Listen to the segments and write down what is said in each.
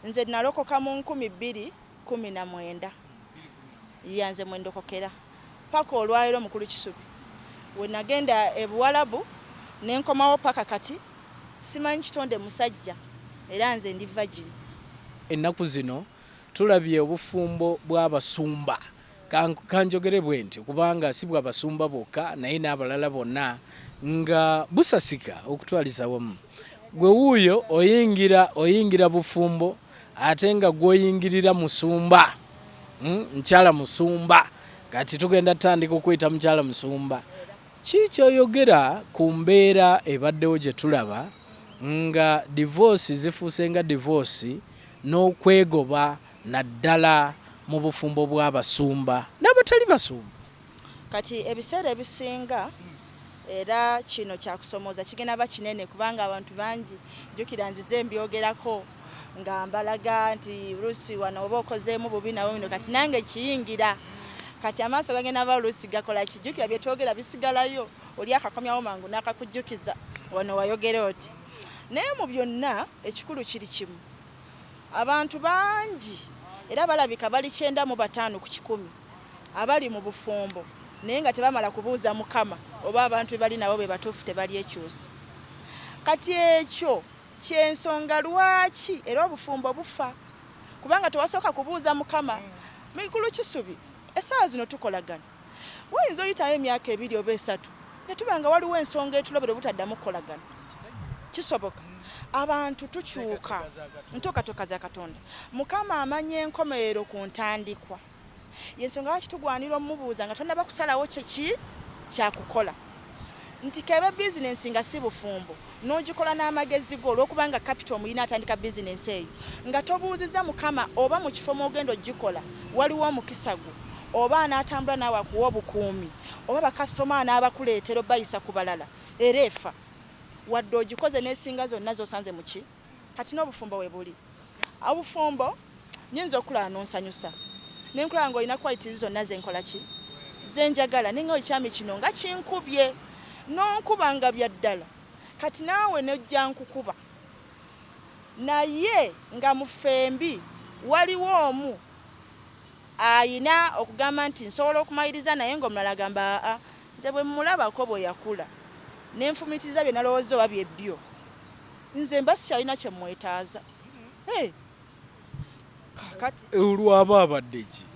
Nze nalokoka mu 2019. Ya nze mwendokokera paka olwaleero, mukulu Kisubi. We nagenda e Buwalabu nenkomawo, paka kati simanyi kitonde musajja, era nze ndi virgin. Ennaku zino tulabye obufumbo bw'abasumba. Kanjogere bwe nti kubanga si bw'abasumba bokka, naye n'abalala bonna nga busasika okutwaliza wamu. Gwe wuuyo oyingira bufumbo ate nga gw'oyingirira musumba, Mukyala musumba. Kati tugenda tutandika okuyita mukyala musumba. Ki kyoyogera ku mbeera ebaddewo gye tulaba nga divorce zifuuse nga divorce n'okwegoba, naddala mu bufumbo bw'abasumba n'abatali basumba? Kati ebiseera ebisinga, era kino kyakusomooza, kigenda ba kinene kubanga abantu bangi, jjukira nzize mbyogerako nga mbalaga nti oluusi wano oba okozeemu bubi nawe bino, kati nange kiyingira, kati amaaso gagenda ba oluusi gakola ki, jjukira bye twogera bisigalayo, oli akakomyawo mangu n'akakujjukiza wano wayogera oti. Naye mu byonna ekikulu kiri kimu: abantu bangi, era balabika bali 95% abali mu bufumbo naye nga tebamala kubuuza Mukama oba abantu be bali nabo be batuufu, tebalyekyusa. Kati ekyo kyensonga lwaki era obufumbo bufa, kubanga tewasooka kubuuza Mukama. Mikulu Kisubi, essaawa zino tukolagana, wayinza oyitayo emyaka 2 oba 3 ne tuba nga waliwo ensonga etulobera obutaddamu kukolagana. Kisoboka, abantu tukyuka, ntuukatuuka za Katonda. Mukama amanya enkomerero ku ntandikwa. Yensonga lwaki tugwanira omubuuza nga tonnaba kusalawo kyeki kyakukola, nti kebe bizinensi nga si bufumbo, n'ogikola n'amagezi go, olw'okubanga capital omulina, atandika bizinensi eyo nga tobuuziza Mukama oba mu kifo mw'ogenda ogikola waliwo omukisa gwo, oba anaatambula naawe akuwa obukuumi, oba bakasitoma anaabakuleetera obayisa ku balala, era efa wadde ogikoze n'esinga zonna z'osanze muki. Kati n'obufumbo we buli. Obufumbo nyinza okulaba nonsanyusa, nenkulaba nga olina qualities zonna zenkola ki zenjagala, nenga ekyami kino nga kinkubye, nonkuba nga bya ddala. Kati naawe nojja nkukuba, naye nga mu ffembi waliwo omu ayina okugamba nti nsobola okumaliriza, naye ng'omulala agamba, "Aa, nze bwe mmulabako bwe yakula nenfumitiriza bye nalowooza oba byebbyo, nze mba sikyalina kye mwetaaza." Hey, kakati Olwaba abadde ki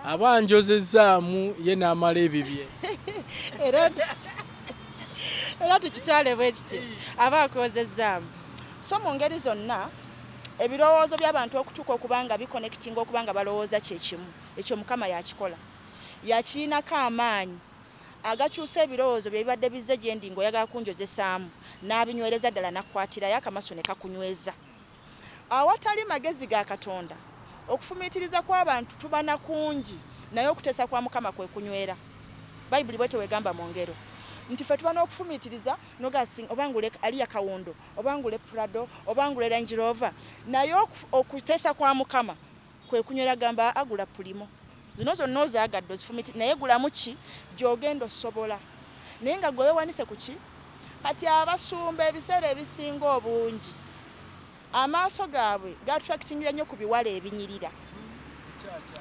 aba njozezzaamu ye n'amala ebibye. Era tukitwale bwe kiti, aba akwozezzaamu. So mu ngeri zonna ebirowoozo by'abantu okutuuka okuba nga biconnectinga, okuba nga balowooza kyekimu, ekyo Mukama yakikola, yakiinako amaanyi agakyusa ebirowoozo bye bibadde bizze gye ndi ng'oyagala kunjozesaamu, n'abinywereza ddala, nakkwatirayo akamasu ne kakunyweza. Awatali magezi ga Katonda, okufumiitiriza kw'abantu tuba na kungi, naye okuteesa kwa Mukama kwe kunywera. Bayibuli bwete wegamba mu Ngero nti ffe tuba n'okufumiitiriza nogasi oba ngule aliya kawundo, oba ngule Prado, oba ngule Range Rover, naye okuteesa kwa Mukama kwe kunywera. Gamba agula Premio. Zino zonna ozaagadde ozifumiti, naye gulamu ki gy'ogenda osobola, naye nga gwe weewanise ku ki. Kati abasumba ebiseera ebisinga obungi amaaso gaabwe gaattractingira nnyo ku biwala ebinyirira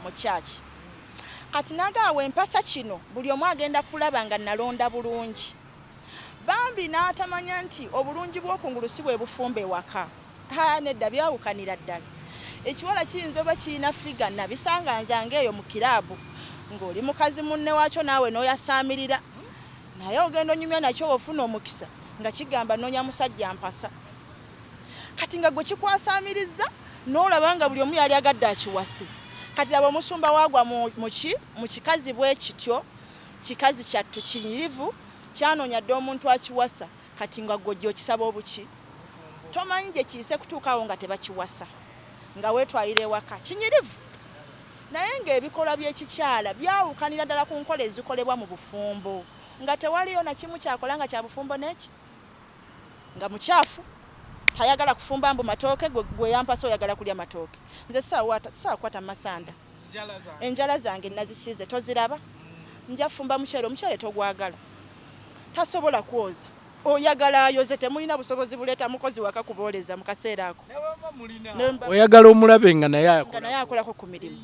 mu kyaki. Kati nagaawe empasa kino, buli omu agenda kulaba nga nalonda bulungi. Bambi n'atamanya nti obulungi bw'okungulu si bwe bufumba ewaka. Ha, nedda, byawukanira ddala. Ekiwala kiyinza oba kirina figure, nabisanga nzange eyo mu kiraabu, ng'oli mukazi munne waakyo naawe n'oyasaamirira, naye ogenda onyumya nakyo, ofuna omukisa nga kigamba, "Noonya musajja mpasa." Kati nga gwe kikwasaamiriza n'olaba nga buli omu yali agadde akiwase. Kati laba omusumba waagwa muki mu kikazi bwe kityo, kikazi kyattu kinyirivu, kyanoonya dde omuntu akiwasa. Kati nga gwe ojja okisaba obuki, tomanyi gye kiyise kutuukaawo nga tebakiwasa, nga weetwalira ewaka kinyirivu, naye ng'ebikolwa by'ekikyala byawukanira ddala ku nkola ezikolebwa mu bufumbo, nga tewaliyo na kimu kyakola nga kya bufumbo n'eki, nga mukyafu, tayagala kufumba mbu matooke. Gwe yampasa oyagala kulya matooke, nze saakwata masanda, enjala zange nazisiize, toziraba? Nja fumba muceere, omuceere togwagala, tasobola kwoza. Oyagala ayoze, temulina busobozi buleeta mukozi waka kubooleza mu kaseera ako. Oyagala omulabe nga naye nga naye akolako ku mirimu.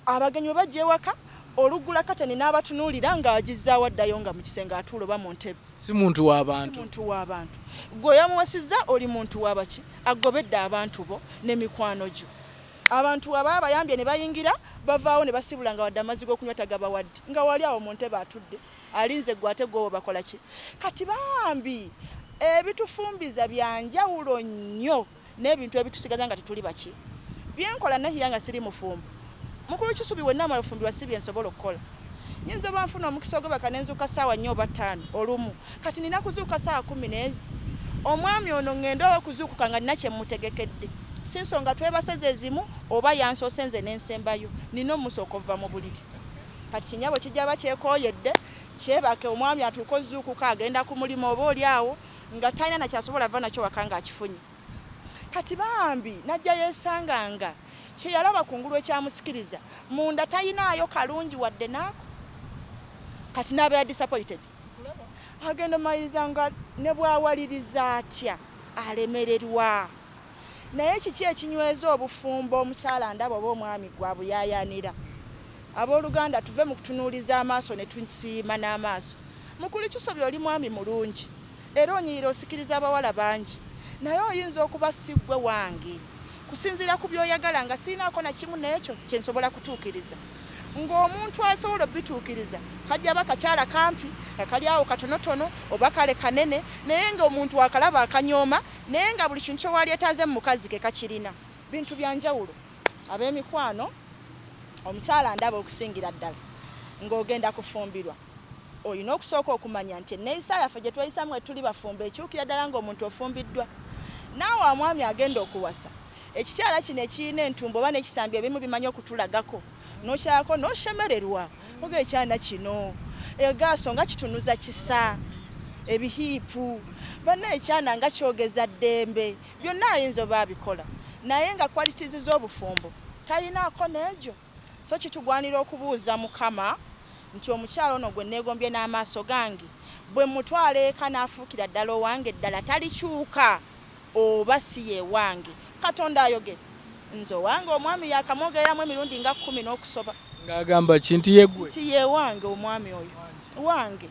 Abagenyi bwe bajja ewaka, oluggula kateni n'abatunuulira ng'agizzaawo addayo nga mu kisenge atuula oba mu ntebe. Si muntu w'abantu. Si muntu w'abantu. Ggwe oyamuwasizza oli muntu w'abaki? Agobedde abantu bo ne mikwano gyo. Abantu aba abayambye ne bayingira, bavaawo ne basibula nga wadde amazzi g'okunywa tagabawadde. Nga wali awo mu ntebe atudde alinze ggwe ate ggwe obakola ki? Kati bambi ebitufumbiza bya njawulo nnyo n'ebintu ebitusigaza nga tetuli baki. Bye nkola Nahia nga siri mufumbo. Mukulu Kisubi we nnaamala okufumbirwa si bye nsobola okukola. Nnyinza oba nfuna omukisa ogwebaka ne nzuukuka ssaawa nnya oba ttaano olumu. Kati nina kuzuukuka ssaawa kkumi n'ezi. Omwami ono ŋŋende okuzuukuka nga nina kye mmutegekedde. Si nsonga twebase ze zimu oba yansoose nze ne nsembayo, nnina omusooka okuva mu buliri. Kati kinnyabo kijja ba kyekooyedde kyebake omwami atuuke ozuukuka agenda ku mulimu oba oli awo nga talina na ky'asobola va nakyo waka ng'akifunye. Kati bambi n'ajja yeesanga nga kye yalaba kungulu ekyamusikiriza, munda talinaayo kalungi wadde n'ako. Kati n'abeera disappointed. Agenda omaliriza nga ne bw'awaliriza atya alemererwa. Naye kiki ekinyweza obufumbo omukyala ndaba oba omwami gwe abuyaayaanira? Abooluganda tuve mu kutunuuliza amaaso ne tusiima n'amaaso. Mukulu Kisobya oli mwami mulungi era onyirira osikiriza abawala bangi naye oyinza okuba si ggwe wange kusinziira ku by'oyagala nga sirinaako na kimu n'ekyo kye nsobola kutuukiriza. Ng'omuntu asobola obituukiriza kajja ba kakyala kampi nga kali awo katonotono oba kale kanene naye ng'omuntu akalaba akanyooma naye nga buli kintu kye walyetaaze mu mukazi ke kakirina. Bintu bya njawulo ab'emikwano. Omukyala ndaba okusingira ddala ng'ogenda kufumbirwa olina okusooka okumanya nti enneeyisa yaffe gye tweyisaamu nga tetuli bafumbo ekyukira ddala ng'omuntu ofumbiddwa. Naawe omwami agenda okuwasa, ekikyala kino ekirina entumbo oba n'ekisambi ebimu bimanyi okutulagako n'okyalako n'oshemererwa oga ekyana kino egaaso nga kitunuza kisa ebihiipu banna ekyana nga kyogeza ddembe byonna ayinza oba abikola naye nga qualities z'obufumbo talinaako n'egyo. So kitugwanira okubuuza Mukama nti omukyala ono gwe neegombye n'amaaso gange bwe mmutwala eka n'afuukira ddala owange ddala talikyuka oba si ye wange? Katonda ayogere. Nze owange omwami yaakamwogereramu emirundi nga kkumi n'okusoba. Ng'agamba ki nti ye ggwe? Nti ye wange omwami oyo wange.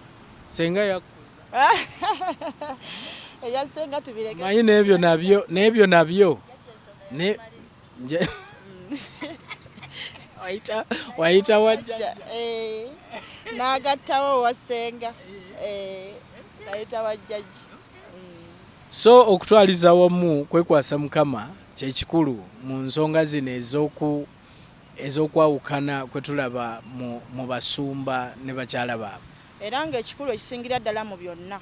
Ssenga yakkuza. Eya ssenga tubireke. Omanyi n'ebyo nabyo n'ebyo nabyo ne nje wayita wayita wa jjajja. Eh, n'agattawo owa ssenga. Eh, nayita wa jjajja. So okutwaliza wamu kwekwasa Mukama kye kikulu mu nsonga zino ez'oku ez'okwawukana kwe tulaba mu mu basumba ne bakyala baabwe. Era nga ekikulu ekisingira ddala mu byonna,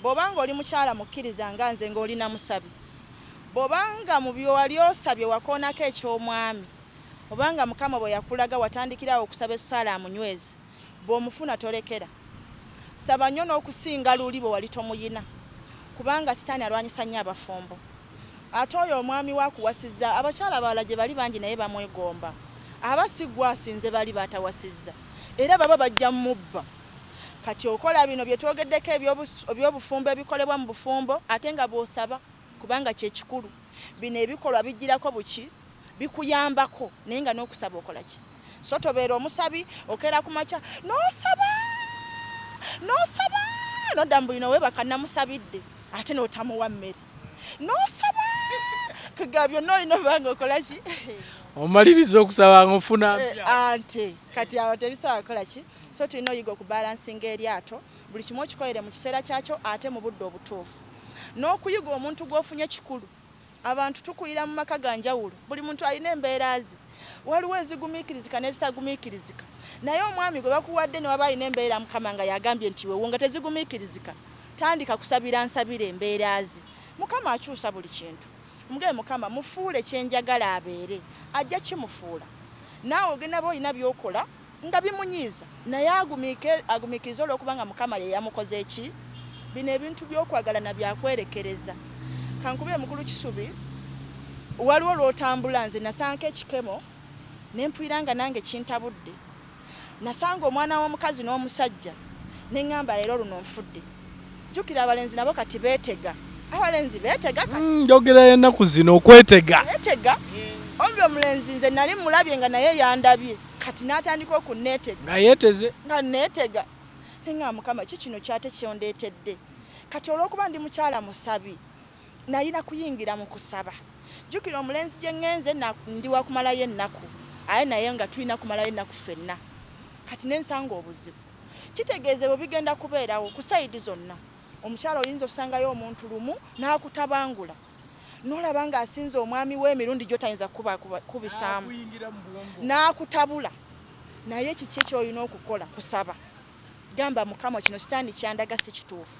bw'oba nga oli mukyala mukkiriza nga nze, nga oli na musabi, bw'oba nga mu bye wali osabye wakoonako eky'omwami, oba nga Mukama bwe yakulaga watandikira awo okusaba essaala amunyweze, bw'omufuna tolekera. Saba nnyo n'okusinga luli bwe wali tomuyina, kubanga sitaani alwanyisa nnyo abafumbo. Ate oyo omwami wo akuwasizza, abakyala abalala gye bali bangi naye bamwegomba. Aba si ggwe asinze bali b'atawasizza, era baba bajja mubba. Kati okola bino bye twogeddeko eby'obufumbo ebikolebwa mu bufumbo ate nga bw'osaba kubanga kye kikulu. Bino ebikolwa bijjirako buki? Bikuyambako naye nga n'okusaba okola ki? So tobeera omusabi okeera ku makya n'osaba n'osaba n'odda mu buliri weebaka namusabidde ate n'otamuwa mmere n'osaba kuga byonna olina oba nga okola ki? Omaliriza okusaba ng'ofuna mpya. Ante kati awo tebisobola kukola ki? So tulina oyiga okubalansinga eryato buli kimu okikolere mu kiseera kyakyo ate mu budde obutuufu. N'okuyiga omuntu gw'ofunye kikulu. Abantu tukulira mu maka ga njawulo, buli muntu alina embeera ze. Waliwo ezigumiikirizika n'ezitagumiikirizika. Naye omwami gwe bakuwadde ne waba alina embeera Mukama nga y'agambye nti wewo nga tezigumiikirizika, tandika kusabira nsabire embeera ze. Mukama akyusa buli kintu. Mugambe Mukama mufuule kye njagala abeere, ajja kimufuula. Naawe ogenda ba olina by'okola nga bimunyiiza naye agumiikirize olw'okuba nga Mukama ye yamukoze ki? Bino ebintu by'okwagalana bya kwerekereza. Kankubire mukulu Kisubi, waliwo lw'otambula nze nasangako ekikemo ne mpulira nga nange kintabudde. Nasanga omwana w'omukazi n'omusajja ne ŋŋamba leero luno nfudde. Jjukira abalenzi nabo kati beetega. Abalenzi beetega kati. Njogera ennaku zino okwetega. Beetega. Ombi omulenzi nze nali mulabye nga naye yandabye. Kati n'atandika okunneetega. Nga yeeteze. Nga neetega. Ne ŋŋamba Mukama ki kino ky'ate ky'ondeetedde? Kati olw'okuba ndi mukyala musabi, nalina kuyingira mu kusaba. Jjukira omulenzi gye ŋŋenze ndi wa kumalayo ennaku, aye naye nga tulina kumalayo ennaku ffenna. Kati ne nsanga obuzibu. Kitegeeza ebyo bigenda kubeerawo ku sayidi zonna. Omukyala oyinza osangayo omuntu lumu n'akutabangula. N'olaba ng'asinze omwami we emirundi gy'otayinza kubisaamu. N'akutabula. Naye kiki ky'olina okukola? Kusaba. Gamba Mukama kino sitaani kyandaga si kituufu.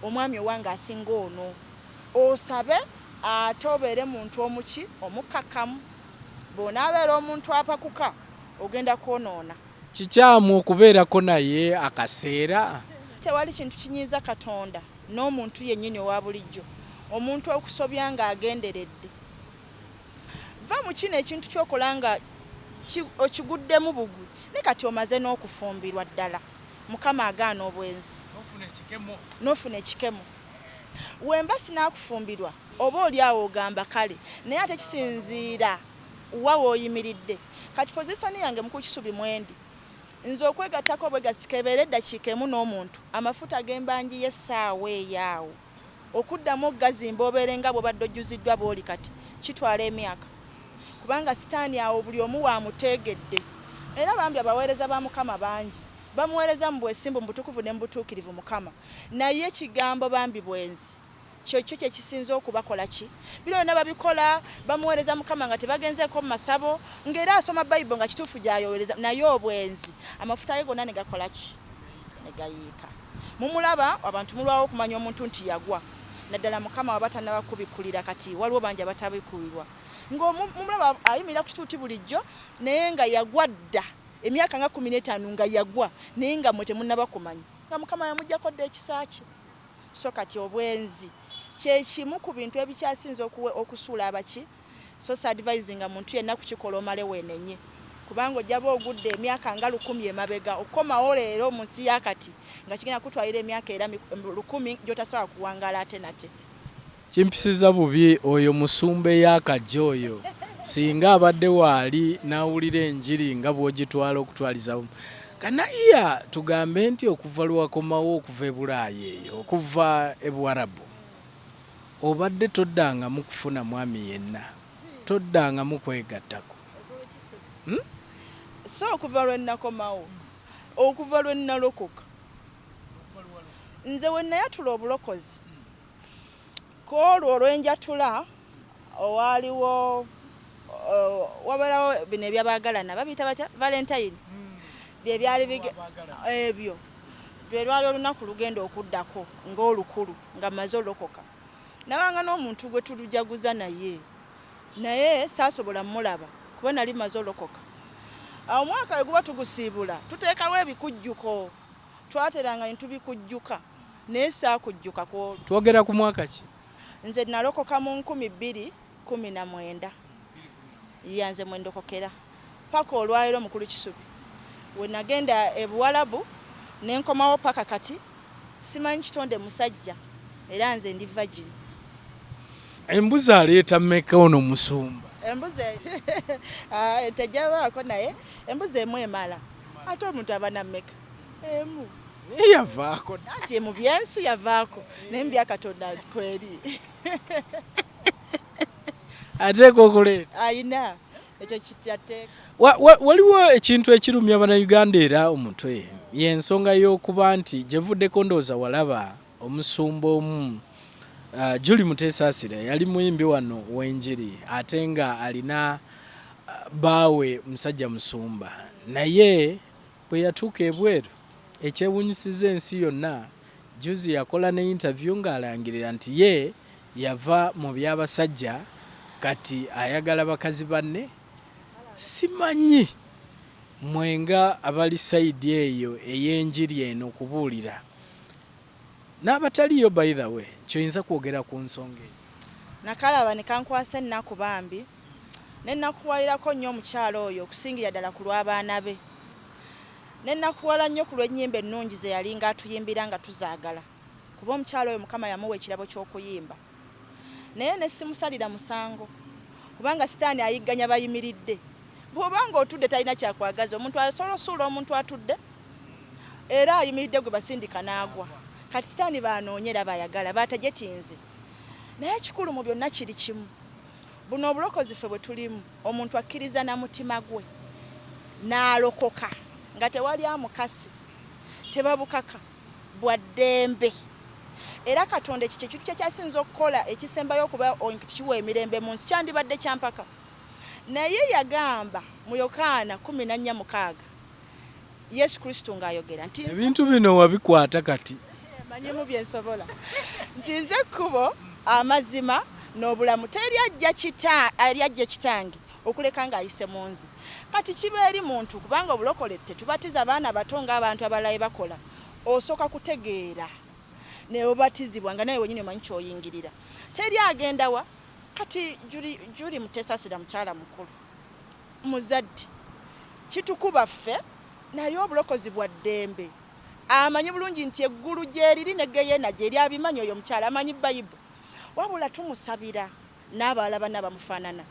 Omwami owange asinga ono. Osabe ate obeere muntu omuki omukkakkamu. Bw'onaabeera omuntu apakuka ogenda kwonoona. Kikyamu okubeerako naye akaseera? Tewali kintu kinyiiza Katonda n'omuntu yennyini owa bulijjo omuntu okusobya ng'agenderedde. Va mu kino ekintu ky'okola nga okiguddemu bugwi ne kati omaze n'okufumbirwa ddala. Mukama agaana obwenzi. N'ofuna ekikemo. Wemba sinaakufumbirwa oba oli awo ogamba kale naye ate kisinziira wa w'oyimiridde. Kati pozisoni yange mukulu Kisubi mwendi. Nze okwegattako obwegassi kebeere eddakiika emu n'omuntu, amafuta ge mba njiye essaawa eyo awo okuddamu okugazimba obeere nga bw'obadde ojjuziddwa bw'oli kati kitwala emyaka. Kubanga sitaani awo buli omu w'amuteegedde. Era bambi abaweereza ba Mukama bangi bamuweereza mu bwesimbu, mu butukuvu ne mu butuukirivu Mukama. Naye ekigambo bambi bwenzi kyo kyo kye kisinze okubakola ki? Bino byonna babikola, bamuweereza Mukama nga tebagenzeeko mu masabo, ng'era asoma Bayibuli nga kituufu gy'ayowereza, naye obwenzi amafuta ge gonna ne gakola ki? Ne gayiika. Mumulaba abantu mulwawo okumanya omuntu nti yagwa, naddala Mukama waba tannaba kukubikkulira. Kati waliwo bangi abatabikkulirwa ng'omulaba ayimirira ku kituuti bulijjo naye nga yagwa dda emyaka nga 15 nga yagwa naye nga mmwe temunnaba kumanya nga Mukama yamuggyako dda ekisa kye. So kati obwenzi kye kimu ku bintu ebikyasinze okusuula abaki. So saadvisinga muntu yenna kukikola omale weenenye kubanga ojja ba ogudde emyaka nga 1000 emabega okukomawo leero mu nsi ya kati nga kigenda kutwalira emyaka era 1000 gy'otasobola kuwangaala ate nate. Kimpisiza bubi oyo musumba eyakajja oyo singa abadde waali n'awulira enjiri nga bw'ogitwala okutwaliza wamu. Kanayiya tugambe nti okuva lwe wakomawo okuva e Bulaaya eyo okuva e Buwarabu obadde toddangamu kufuna mwami yenna, toddangamu kwegattako. So okuva lwe nakomawo, okuva lwe nalokoka, nze we nayatula obulokozi ku olwo olw'enjatula owaaliwo wabeerawo bino ebyabaagalana babiyita batya Valentine bye byali ebyo lwe lwali olunaku lugenda okuddako ng'olukulu nga mmaze olokoka. Nabanga n'omuntu gwe tulujaguza naye naye saasobola mmulaba kuba nali mmaze olokoka. Awo omwaka we guba tugusiibula tuteekawo ebikujjuko twateranga ne tubikujjuka naye saakujjuka ku olwo. Twogera ku mwaka ki? Nze nalokoka mu 2019. Ya nze mwe ndokokera paka olwaleero mukulu Kisubi. We nagenda e Buwalabu ne nkomawo paka kati simanyi kitonde musajja era nze ndi virgin. Embuzi aleeta mmeka ono musumba? Embuzi tejjabaako naye embuzi emu emala. Ate omuntu aba na mmeka? Emu. Naye yavaako. Anti mu byensi yavaako naye mu bya Katonda kweri. Ateekwa okuleeta. Ayina ekyo kityateeka. Waliwo ekintu ekirumya Bannayuganda era omutwe y'ensonga y'okuba nti gye buvuddeko ndowooza walaba omusumba omu Julie Mutesaasira yali muyimbi wano w'enjiri ate nga alina bbaawe musajja musumba naye bwe yatuuka ebweru ekyewuunyisizza ensi yonna jjuuzi yakola ne interview ng'alangirira nti ye yava mu by'abasajja kati ayagala bakazi banne. Simanyi mmwe nga abali sayidi eyo ey'enjiri eno okubuulira n'abataliiyo by the way ky'oyinza kwogera ku nsonga eyo. Nakalaba ne kankwasa ennaku bambi ne nnakuwalirako nnyo omukyala oyo okusingira ddala ku lw'abaana be. Ne nnakuwala nnyo ku lw'ennyimba ennungi ze yalinga atuyimbira nga tuzaagala. Kuba omukyala oyo Mukama yamuwa ekirabo ky'okuyimba. Naye ne simusalira musango. Kubanga sitaani ayigganya bayimiridde. Bw'oba ng'otudde talina kyakwagaza. Omuntu asobola osuula omuntu atudde era ayimiridde gwe basindika n'agwa. Kati sitaani b'anoonya era b'ayagala b'atajetinze. Naye ekikulu mu byonna kiri kimu. Buno obulokozi ffe bwe tulimu, omuntu akkiriza na mutima gwe n'alokoka nga tewali amukase, tebabukaka, bwa ddembe. Era Katonda ekyo kye kintu kye kyasinze okukola ekisembayo okuba nti kiwa emirembe mu nsi, kyandibadde kya mpaka. Naye yagamba mu Yokaana 14:6, Yesu Kristo ng'ayogera nti, Ebintu bino wabikwata kati. Manyimu bye nsobola. Nti nze kkubo, amazima, n'obulamu. Teri ajja kita, ali ajja kitange okuleka ng'ayise mu nze. Kati kiba eri muntu, kubanga obulokole tetubatiza baana bato ng'abantu abalala bwe bakola. Osooka kutegeera ne obatizibwa nga nawe wenyini omanyi ky'oyingirira. Teri agenda wa? Kati Julie, Julie Mutesasira mukyala mukulu, muzadde. Kitukuba ffe, naye obulokozi bwa ddembe. Amanyi bulungi nti eggulu gyeriri ne ggeyeena gyeri, abimanyi oyo omukyala, amanyi Bayibo. Wabula tumusabira n'abalala banne abamufaanana.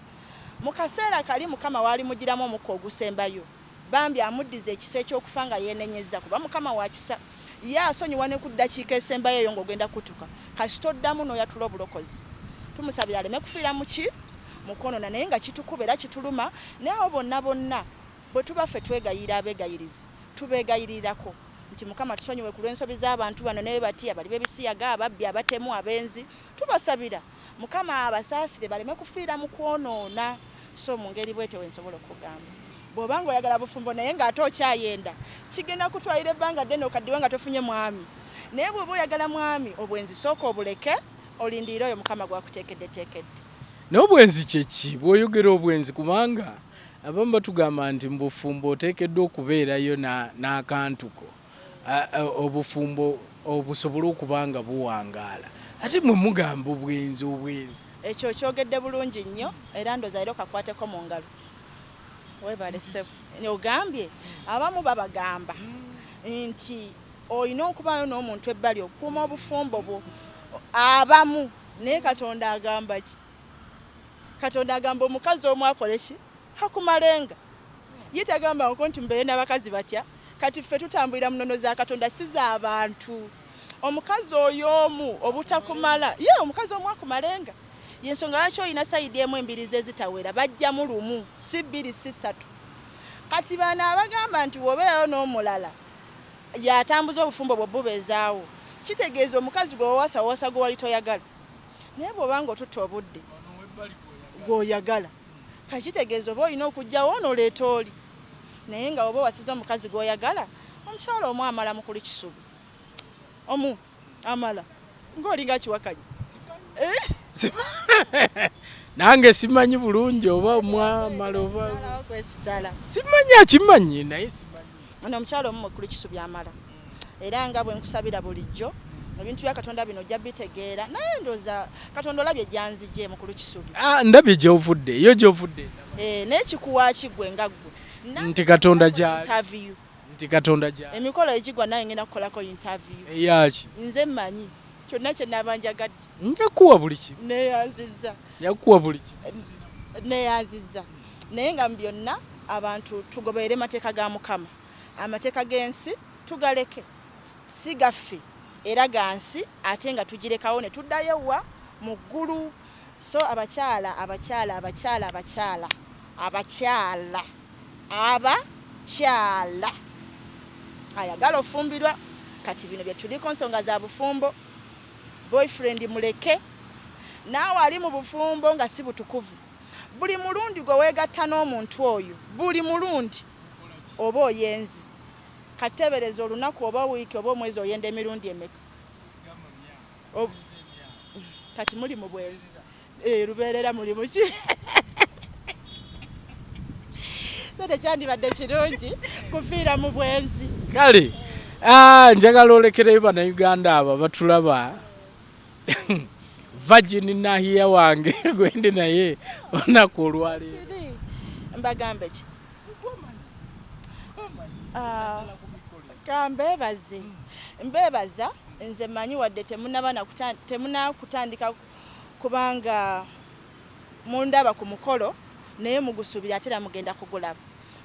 Mu kaseera kali Mukama w'alimuggyiramu omukka ogusembayo, bambi amuddize ekisa eky'okufa nga yeenenyezza, kuba Mukama wa kisa. Ye asonyiwa ne ku ddakiika esembayo eyo ng'ogenda kukutuka, kasita oddamu n'oyatula obulokozi. Tumusabira aleme kufiira mu ki? Mu kwonoona. Naye nga kitukuba era kituluma, naye abo bonna bonna bwe tuba ffe twegayirira abeegayirizi, tubeegayirirako nti Mukama tusonyiwe ku lw'ensobi z'abantu bano ne bwe bati, abali b'ebisiyaga, ababbi, abatemu, abenzi. Tubasabira Mukama abasaasire baleme kufiira mu kwonoona. So mu ngeri bw'etyo bwe nsobola okukugamba. Bw'oba ng'oyagala bufumbo naye ng'ate okyayenda, kigenda kukutwalira ebbanga ddene okaddiwe nga tofunye mwami. Naye bw'oba oyagala mwami, obwenzi sooka obuleke olindirire oyo Mukama gw'akuteekeddeteekedde. Naye obwenzi kye ki? Bw'oyogera obwenzi kubanga abamu batugamba nti mu bufumbo oteekeddwa okubeerayo n'akantu ko obufumbo obusobole okuba nga buwangaala. Ate mwe mugamba obwenzi obwenzi. Ekyo okyogedde bulungi nnyo era ndowooza leero kakwateko mu ngalo. Weebale ssebo. Ogambye abamu babagamba nti olina okubaayo n'omuntu ebbali okukuuma obufumbo bwo. Abamu naye Katonda agamba ki? Katonda agamba omukazi omu akole ki? Akumalenga. Ye tagamba nko nti mubeere n'abakazi batya. Kati ffe tutambulira mu nnono za Katonda si za bantu. Omukazi oyo omu obutakumala, ye omukazi omu akumalenga. Y'ensonga lwaki olina sayidi emu embiriizi ezitawera, bajjamu lumu, si bbiri, si ssatu. Kati bano abagamba nti bw'obeerayo n'omulala y'atambuza obufumbo bwo bubeezaawo, kitegeeza omukazi gwe wawasa wawasa gwe wali toyagala. Naye bw'oba ng'otutte obudde gw'oyagala, kati kitegeeza oba olina okuggyawo ono oleete oli. Naye nga bw'oba owasizza omukazi gw'oyagala, omukyala omu amala mukulu Kisubi. Omu amala ng'olinga akiwakanya. Nange simanyi bulungi oba omwamala oba simanyi akimanyi naye simanyi. Ono omukyala omu mukulu Kisubi amala. Era nga bwe nkusabira bulijjo ebintu bya Katonda bino ojja bitegeera naye ndowooza Katonda olabye gyanzigye mukulu Kisubi. Ah, ndabye gy'ovudde yo gy'ovudde. Eh, naye kikuwa ki ggwe nga ggwe nti Katonda gy'ali. Interview. Nti Katonda gy'ali. Emikolo egigwa naye ngenda kukolako interview. Eyaki? Nze mmanyi kyonna kye naaba njagadde. Nja kukuwa buli kimu. Neeyanzizza. Nja kukuwa buli kimu. Neeyanzizza. Naye nga mu byonna abantu tugoberere mateeka ga Mukama. Amateeka g'ensi tugaleke. Si gaffe era ga nsi ate nga tugirekawo ne tuddayo wa? Mu ggulu. So abakyala, abakyala, abakyala, abakyala, abakyala, abakyala ayagala ofumbirwa kati bino bye tuliko nsonga za bufumbo. Boyfriend muleke. Naawe ali mu bufumbo nga si butukuvu, buli mulundi gwe weegatta n'omuntu oyo, buli mulundi oba oyenze. Kati teebereza olunaku oba wiiki oba omwezi oyenda emirundi emeka? Kati muli mu bwenzi lubeerera muli muki? So tekyandibadde kirungi kufiira mu bwenzi. Kale njagala olekereyo Bannayuganda abo abatulaba Virgin Nahia wange gwendi naye olunaku olwaleero. Mbagambe ki? Kambeebaze, mbeebaza. Nze manyi wadde temunaba temunakutandika kubanga mundaba ku mukolo, naye mugusuubira ate era mugenda kugulaba.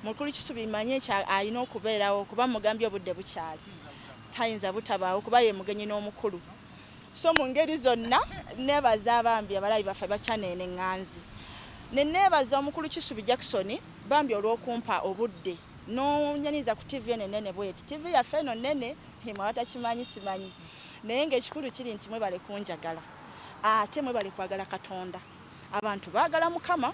Mukulu Kisubi manyi ekya alina okubeerawo kuba mugambye obudde bukyali, tayinza butabaawo kuba ye mugenyi n'omukulu. So mu ngeri zonna neebaza abambi abalabi baffe bakyaneene eŋŋanzi, ne neebaza omukulu Kisubi Jackson bambi olw'okumpa obudde n'onyaniriza ku TV eno ennene bweti. TV yaffe eno nnene, mwe abatakimanyi simanyi, naye ng'ekikulu kiri nti mwebale kunjagala ate mwebale kwagala Katonda. Abantu baagala Mukama,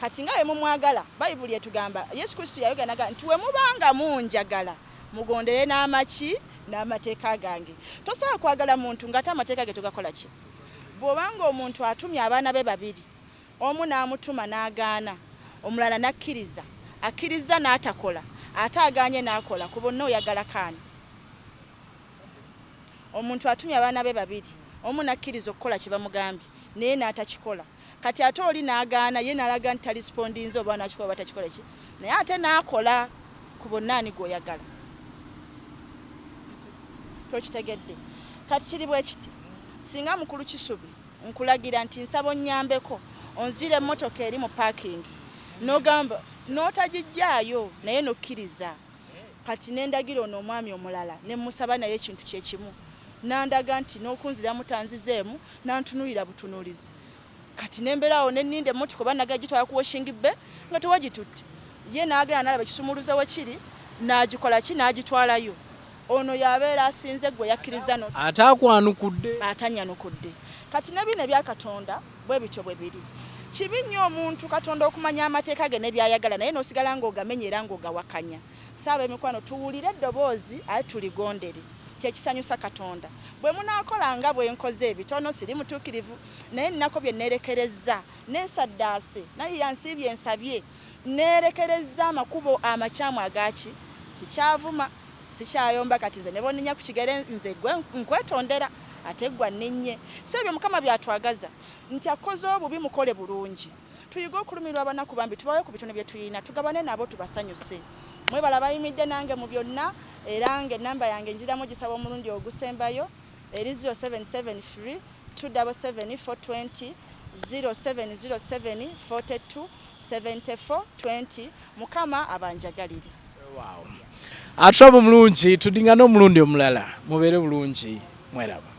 kati nga bwe mumwagala, Bayibuli etugamba, Yesu Kristo yayogera naga nti we mubanga munjagala mugondere n'amaki n'amateeka gange. Tosobola kwagala muntu ng'ate amateeka ge togakola ki. Bw'obanga omuntu atumye abaana be babiri, omu n'amutuma n'agaana, omulala n'akkiriza, akkirizza n'atakola, ate agaanye n'akola, ku bonna oyagala kaani? Omuntu atumye abaana be babiri, omu n'akkiriza okukola kye bamugambye naye n'atakikola, kati ate oli n'agaana ye n'alaga nti talisipondinze oba n'akikola oba takikola ki, naye ate n'akola, ku bonna ani gw'oyagala? Tokitegedde? Kati kiri bwe kiti, singa mukulu Kisubi nkulagira nti nsaba onnyambeko onziire emmotoka eri mu paakingi, n'ogamba n'otagiggyaayo naye n'okkiriza, kati ne ndagira ono omwami omulala ne mmusaba naye ekintu kye kimu, n'andaga nti n'okunziramu tanzizeemu, n'antunuulira butunuulizi, kati ne mbeera awo ne nninda emmotoka oba nagala gitwala ku washing bay nga tewagitutte, ye n'agenda n'alaba ekisumuluzo we kiri n'agikola ki, n'agitwalayo. Ono y'abeera asinze ggwe yakkirizza no Ate akwanukudde. Atanyanukudde. Kati ne bino ebya Katonda bwe bityo bwe biri. Kibi nnyo omuntu Katonda okumanya amateeka ge ne by'ayagala naye n'osigala ng'ogamenya era ng'ogawakanya. So ab'emikwano tuwulire eddoboozi ate tuligondere. Kye kisanyusa Katonda. Bwe munaakola nga bwe nkoze ebitono, siri mutuukirivu, naye nnako bye nneerekerezza, neesaddaase, nayiya nsiibye nsabye, nneerekerezza amakubo amakyamu aga ki? Sikyavuma, sikyayomba, kati nze ne bw'onninnya ku kigere nze gwe nkwetondera ate ggwe anninnye. So ebyo Mukama by'atwagaza nti akoze obubi mukole bulungi. Tuyige okulumirwa abanaku bambi tubawe ku bitono bye tulina tugabane nabo tubasanyuse. Mwebale abayimidde nange mu byonna era nga ennamba yange njiramu gisaba omulundi ogusembayo eri 0773 277 420, 0707 42 74 20. Mukama abanjagalire. Atulaba omulungi, tudingane omulundi omulala, mubeere bulungi, mweraba.